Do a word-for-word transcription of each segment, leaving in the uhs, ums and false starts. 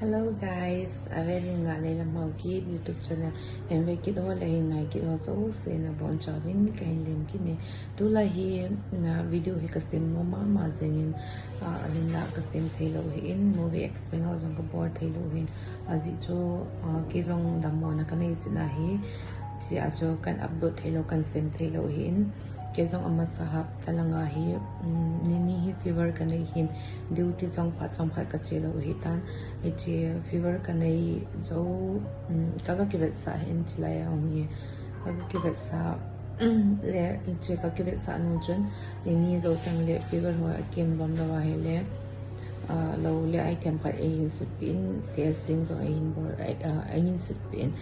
Hello guys, avel in ngai le lamhau kit YouTube channel. Hin ve kit ho le hin ngai kit ho jouse nabonchauvin kahin lem kit e. Tulai hi na video hi kasem nom mama jengin, ah, ahinla kasem thei lou ahin, movie explain ho jong kabol thei lou ahin. Ajeh chu, ah, kei jong dammo na kanei jeh ahi, hijeh a chu kahin upload thei lou, kahin sem thei lou ahin. Kei jong amasa hapta langa hi, um, nini hi fever kanei ahin, duty jong phat jong phat kache lou ahitan. Hiche fever kanei jou, um, ka, kakivetsah ahin, chulai a um hi. Kakivetsah, um, le, hiche kakivetsah nung chun, nini jou teng le fever ho akem bom lou ahile, ah, lou le item khat eihin sutpeh in, testing jong eihin bol, ah, eihin sutpeh in.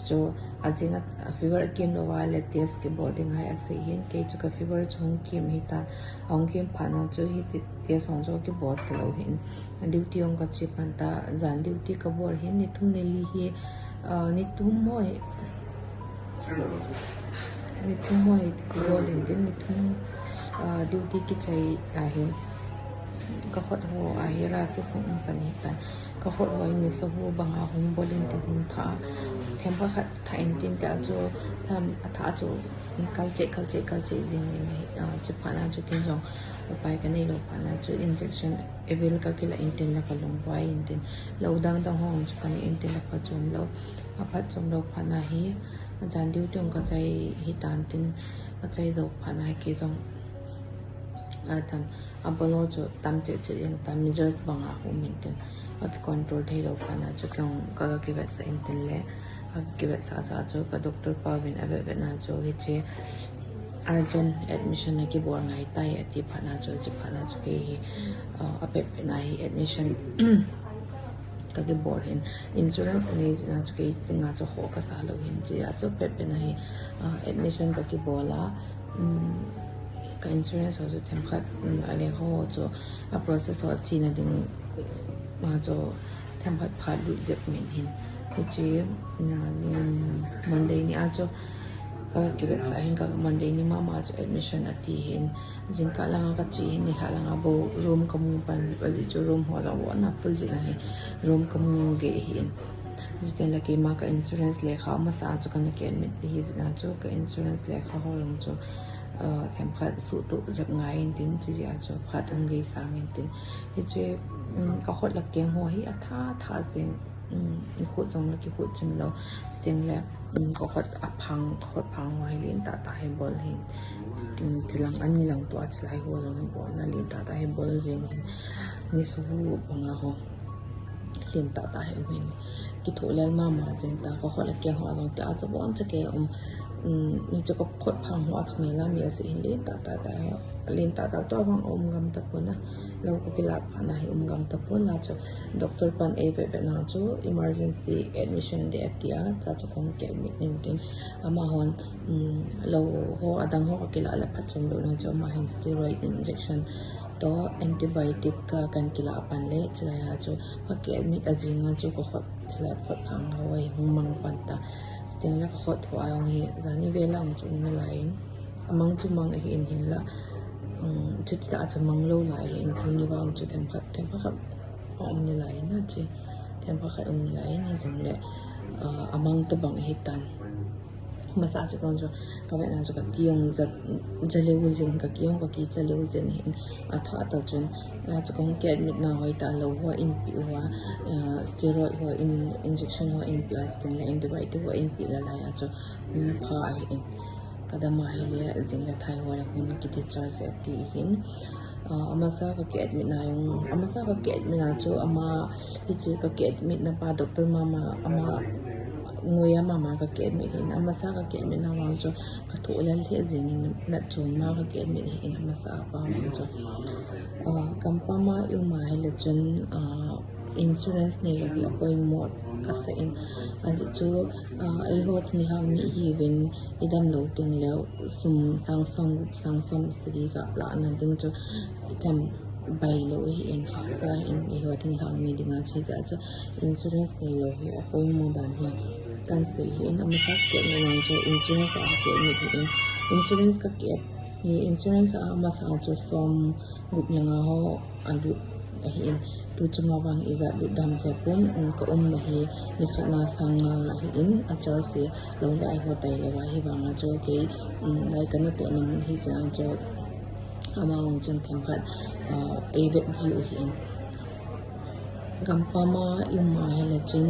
Chu, ajing a, a fever akem lou a le test kibol ding ahi asei ahin, kei chu ka fever chu hung kem ahitan, ahung kem phat na chu hiti test hung chu kibol lou ahin. Duty hung kache pan ta, jan duty kabol ahin, ni thum ni li hi, ah, ni thum ho hi, ni thum ho hi kibol in tin, ni thum, ah, duty kichai ahin. Ka khut ho ahi rashes hung um pan ahitan. Ka khut ho hi nisa ho banga hung bol in tin hung thah. Themkhat khat thah in tin tia chu, tham, athah chu kal cheh, kal cheh, kal cheh jing in ahi, ah, chuphat na chu ken jong upai kanei lou phat na chu injection avel kakilah in tin la kalung vai in tin. Lou dang dang ho chu kanei in tin la phatchom lou. Aphatchom lou phat na hi, ajan duty hung kachai ahitan tin, kachai jou phat na hi kei jong, ah, tham, abol ho chu tam cheh cheh in tam, measles banga um in tin, akicontrol thei lou phat na chu kei jong ka, kakivetsah in tin le, kakivetsah sah chu ka doctor pa uvin avet vet na chu hiche urgent admission akibol ngai tai ati phat na chu, chuphat na chu kei hi, ah, apet pet na hi admission kakibol ahin, insurance anei jeh a chu kei dinga chu khoh kasa lou ahin, hijeh a chu pet pet na hi, ah, admission kakibol a, um, ka insurance ho chu themkhat, um, alekha ho chu a process ho achena ding, ah, chu themkhat phat lut jep min ahin. Hiche, ah, um, Monday ni a chu kakivetsah ahin, ka Monday ni mama chu admission ati ahin. Jingkah langa kache ahin, nikhat langa bou room kamu pan, ajeh chu room ho jong abona full jeh ahi, room kamu gei ahin. Hijeh chun la keima ka insurance lekha amasa chu kana ki admit ahi jeh a chu ka insurance lekha ho jong chu, ah, themkhat suhtoh jep ngai in tin, hijeh a chu phat hung gei sang in tin. Hiche, um, ka khut la keng ho hi athah thah jeng, um, ikhut jong la kikhut chim lou. Chuteng le, um, ka khut aphang, ka khut phang ho hi len tah tah hi bol ahin. Um, chulang ani lang tua chulai ho jong hi bol na len tah tah hi bol jeng ahin. Nisa ho banga ho len tah tah hi um ahin. Kithoh lel mama jeng ta, ka khut la keng ho jong tia chu abon cheh kei um, um, hiche ka khut phang ho a chu mel a mi asei ahin, len tah tah tah hi, len tah tah tua vang um gam tapon a. Lou kakilah phat na hi um gam tapon a chu, doctor pan eivet vet na chu emergency admission ding ati a, tua chu kahung ki admit in tin. Amahon, um, lou ho adang ho kakilah le phatchom lou na chu, amahin steroid injection toh antibiotic ka, kahin kilah pan le, chulai a chu kaki admit ajing a chu ka khut, chulai khut phang ho hi hung mang pan ta. Chuteng le ka khut ho a jong hi jani vel a jong chu um nalai in, amang chu mang ahin, hinla, um, chuti tah a chu mang lou lai ahin, tuni vang chu themkhat, themkhat khat aum nalai in ahi. Themkhat khat um nalai in, hijongle, ah, amang tobang ahitan. Masa chu kong chu, kavet na chu kati jong ja, ja leu jeng, kaki jong kakicha leu jeng ahin, athah tah chun, ah, chu kahung ki admit na hoitah lou ho inpeh uva, ah, steroid ho in, injection ho inpeh a, chuteng le antibiotic ho inpeh lalai a chu, um, pha ahin. Kadam a ahile, jing le thai ho le hung ki discharge ati ahin. Ah, amasa kaki admit na jong, amasa kaki admit na chu ama, hiche kaki admit na pa doctor mama, ama ngoi a mama kaki admit ahin, amasa kaki admit na vang chu kathoh lel lheh jeng in, natchom a kaki admit ahin, amasa a pa vang chu. Ah, gampam a i um ahile chun, ah, insurance nei lou hi apoimo kasah in, ajeh chu, ah, eiho thinglhang mi ihiuvin, idam lou teng leh sum sang som, sang som sagi kalah na ding chu, itam bai lou ahin, haksa in eiho thinglhang mi dinga chu, hijeh a chu insurance nei lou hi apoimo dan hi kahin sei ahin, amasa kaki admit na vang chu insurance a kaki admit ahin, insurance kaki ad-, hi insurance a amasa chu som gup le nga ho alut ahin, tu chunga vang ijat lut dam jeh pon, um, ka umna hi nikhat na sang nga ahin, a church hi lou le ai ho tai lou ahi vanga chu kei, um, lai kana tohna mun hi jeh a chu amavang chun themkhat, ah, ei vet ji u ahin. Gampam a i um a hile chun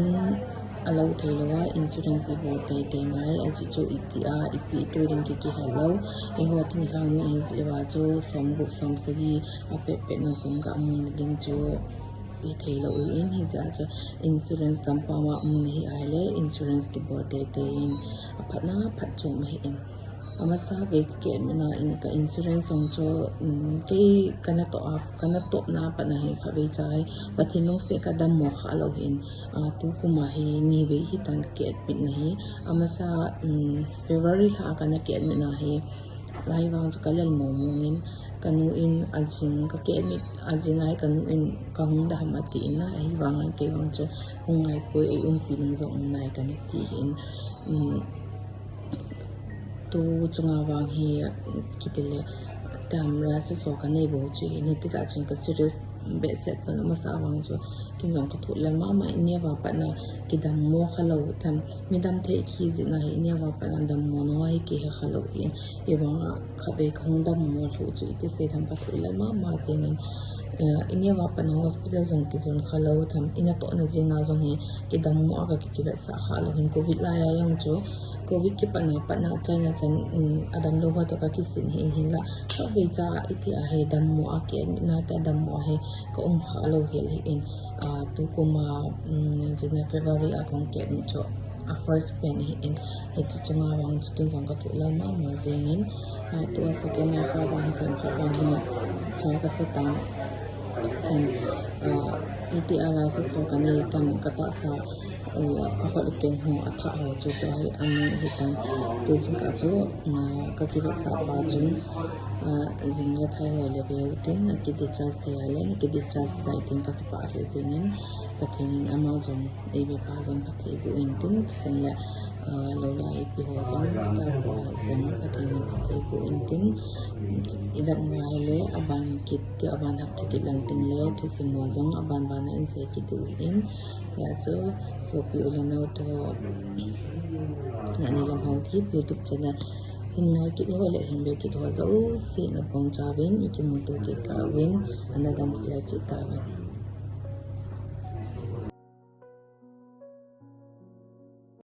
alou thei lou a, insurance i bol teitei ngai, ajeh chu iti a, ipi tu ding ki kihe lou. Eiho thinglhang mi ahi jeh uva chu som gup som sagi a pet pet na som ga mu na ding chu i thei lou ahin, hijeh a chu insurance gampam a um na hi ahile insurance kibol teitei in aphat na phat chu um ahin. Amasa kei ka kiadmitna in ka insurance jong chu, um, kei kana toh a, kana tohna a pat na hi khatvei cha hi Pathen lungset ka dammo kha lou ahin, ah, tukum a hi ni vei hitan ka kiadmitna hi. Amasa, um, February lha a kana kiadmitna hi lai vang chu ka lel mong mong in, ka nu in ajing ka kiadmit, ajing a hi ka nu in ka hung da ham ati in a, ahivang a kei vang chu hung ngai poi, ei umpi ding jong um nai kana ti in, um, tu chunga vang hi, kiti le, tam ra se so ka nei bou chu hi, ni ti ta chun ka serious behseh pon amasa vang chu, kin jong ka thoh lel mama, i neo a pat na kidammo kha lou tham, midam thei ki jeh na hi, i neo a pat na dammo nung a hi kihe kha lou hi, i vang a khatvei ka hung dammo lou chu, iti sei tham ka thoh lel mama jeng in, eh, i neo a pat na hospital jong kijon kha lou tham, i natohna jeng a jong hi kidammo a ka ki, kivetsah kha lou hin, covid lai a jong chu, covid kipat na pat na China chan, um, adam lou ho toh ka kisin hi in hinla, khatvei cha iti a hi dammo a kiadmitna te dammo a hi ka um kha lou hel hi in, ah, tukum a, um, January February a kong kiadmit chu a first pen hi in, hiti chunga vang chu kin jong ka thoh lel mama jeng in, ah, tua second a pa vang ken kha vang hi, ah, ka sa tan, um, ah, iti a la sa so ka nei tam ka tahsa, eh, a hot keng ho, a thah ho chu tua hi a nung hi tan. Tu jing ka chu, ah, ka kivetsah pa chun, ah, jing le thai ho le ve u tin, a ki discharge thei a le, a ki discharge thei tin ka kipah thei tin in, Pathen in ama jong, ei ve pa jong phatthei boh in tin, tin le, ah, lou lai ipi ho jong, staff ho jong Pathen in phatthei boh in tin, i dam ngai le, aban kit, ti aban hap thei kit lang tin le, thusim ho jong aban ban a in sei kit u in, Hijeh chun, sopi u le nao te ho, ngani lam hou kit, YouTube channel hin ngai kit ho le hin ve kit ho jouse nabonchauvin, i kimuto kit tauvin, ana damsel kit tauvin.